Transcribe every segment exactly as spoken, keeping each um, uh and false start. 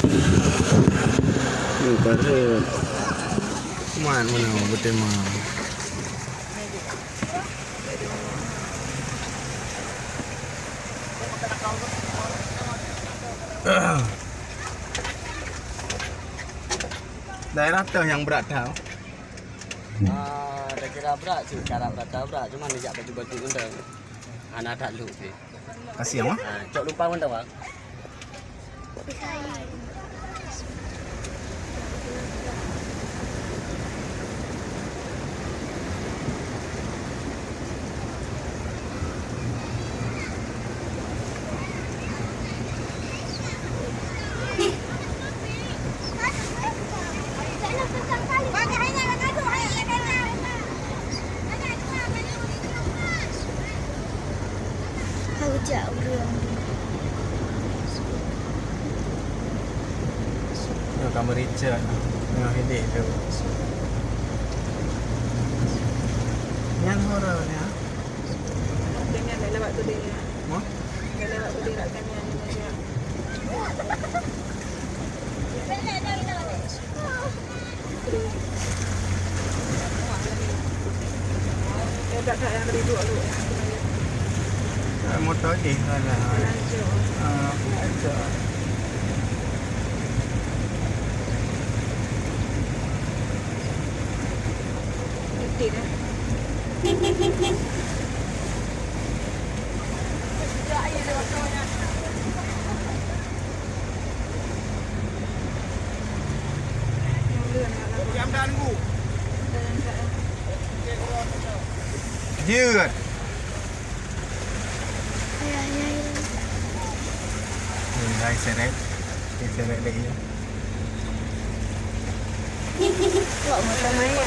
Ni karet. Man mana beutema. Daerah teuh nyang brat that. Ah, dah kira brat cit, karab rata brat, cuman dijak batu-batu mantong. Hana that lhok pih. Kasian, wah. Ah, cok lumpang mantong, Bang. Ka geujak ureueng. Nyoe ka meuriceuk nyoe idéh tu. Nyan hura nyan. Dengan dah lewat tu dia. Mo? Dah lewat tu dia kat kami ada dia. Eh, motor jih, alah. Ah, lanjut. Betul dah. Jeuet. Hai seret. Hai seret lagi. Kok motor maya?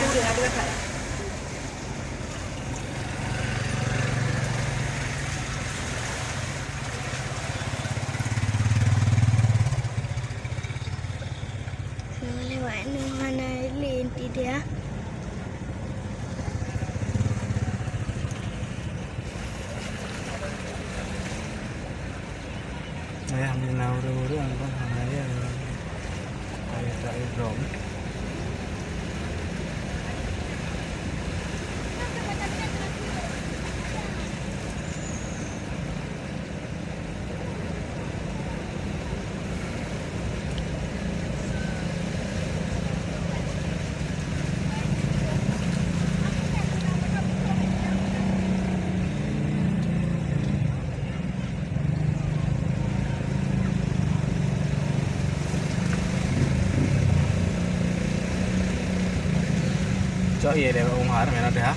Lewat nyoe hana lé inti dia. Ayah, bila na ureueng-ureueng kan, hana ya. Ayah tak drop. Cok ye deh Bang Umar, mana teh, ha?